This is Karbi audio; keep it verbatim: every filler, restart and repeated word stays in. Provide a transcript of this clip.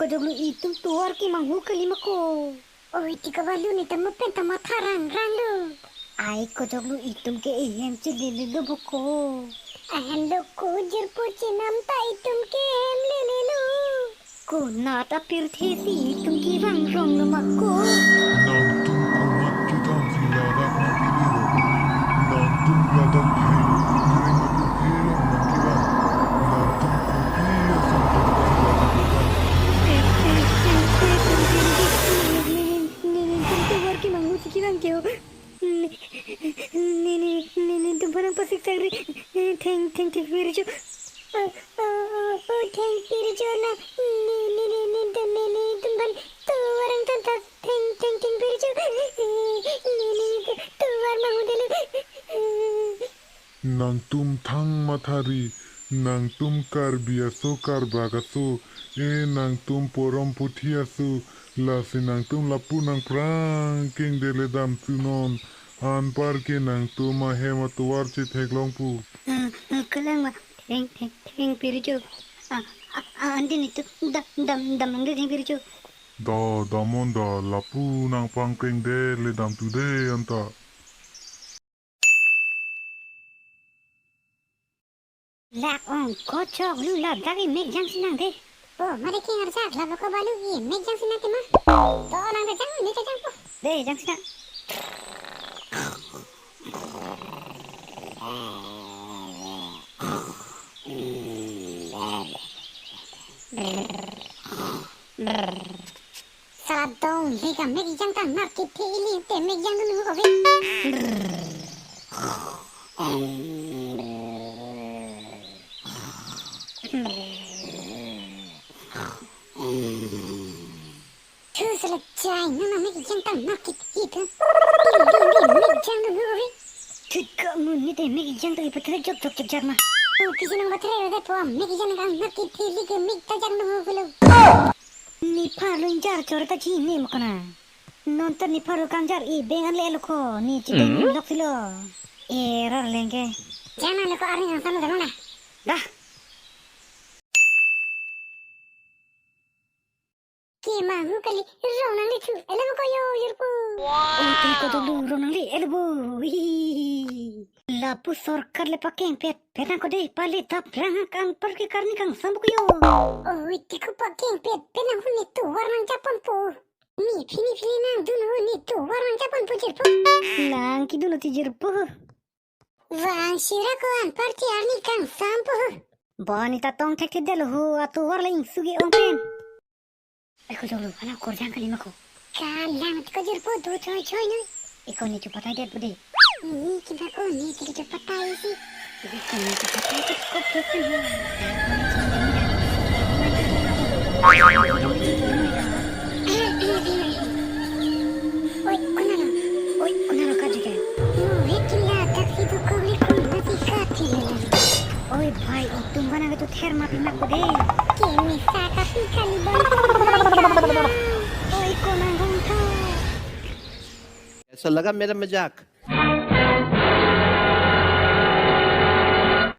Kojoklo, itum tovar kemanghu kali ma ko. Oi, tiko balu, netum pen ta matha rangrang lo. Ai, kojoklo, itum ke ehem chelele lo bo ko. Ahem lo ko jirpo, chenam ta itum ke ehem lele lo. Konat apirthe si itum kevang rong lo ma ko. Nangtum komat kedam si ladak nangkele lo. Nangtum ladak kereng kereng apirthe along nangkevang. Nangtum kopi asonthot si ladak nangkevang. Netum tovar kemanghu si kevang ke ho. Ne, ne, ne, netum aphan nangpasik sakri. Theng, theng, theng, piricho. Oh, oh, oh, oh, theng piricho na. Ne, ne, ne, ne, ne, ne, netum aphan tovar angtan ta theng, theng, theng piricho. Ne, ne, ne, tovar manghu delo. Nangtum thang mathari, nangtum Karbi aso, Karbak aso, e nangtum porom puthi aso, lasi nangtum lapu nangprang kengdele dam sunon, anpar ke nangtum ahem atovar chetheklong pu. Eh, eh, kalang ma, theng, theng, theng piricho. Ah, ah, ah, ante netum dam, dam, dam nangde theng piricho. Da, damnon da, lapu nangpang kengdele dam tu de anta. Lak ong, kojoklo, ladak emek jang si nang de. Oh, mari kengarjak, lapu ko balu, emek jang si nang tema. To nang de jang, emek jang po. De, jang si nang. Sala dong, lik amek jang ta nar kethe, ili te emek jang dun ho kove. Thu sala chai, nang amek jang ta nar kethe thu. Ili, ili, emek jang dun ho kove. Thu kamu ni te emek jang ta ipatre jok jok jok jok ma. Oh, kisi nang patre de po, emek jang ta nar kethe, lik amek ta jang dun ho kelo. Nephan lo ingjir chor ta chini ma kona. Non ta nephan lo kangjir, ebeng an le lo ko, ne chiteng Hmm? lok silo. Error lengke. Jana lo ko arni ang sama dong na. Dah. Kemanghu kali, rong nangle thu, elo ko yo, jirpo. Oh, te kojoklo, rong nangle, elo bo. Hihihi. Lapu sorkar le pakeng pet, pet nang ko de, pale tap rang ha kan par ke karni kangsam ko yo. Oh, iti ko pakeng pet, pet nang hu netum tovar nangjaponpo. Ni phini phini nang dun hu netum tovar nangjaponpo jirpo. Nang kedun lo ti jirpo. Vang sira ko anpar ke arni kangsampo. Boni ta tong thekthedetlo ho, atovar le ingsu ke-ong pen. Eko jonglo, hala korjang kali ma ko. Kalang ko jirpo, do choi choi noi. Eko ne chupataidet bude. Ni kina ko ni kili chupatai si. Eko ne chupataidet ko pesan ho. Oi, konatlo. Oi, konatlo kajike. Mo he kila taksi do kogli kung nasi kati. Oi bhai, itum bana ke tu ther ma pima ko de. Kemesa kapi kali bang. Oi, konang gong tha. ऐसा लगा मेरा मजाक।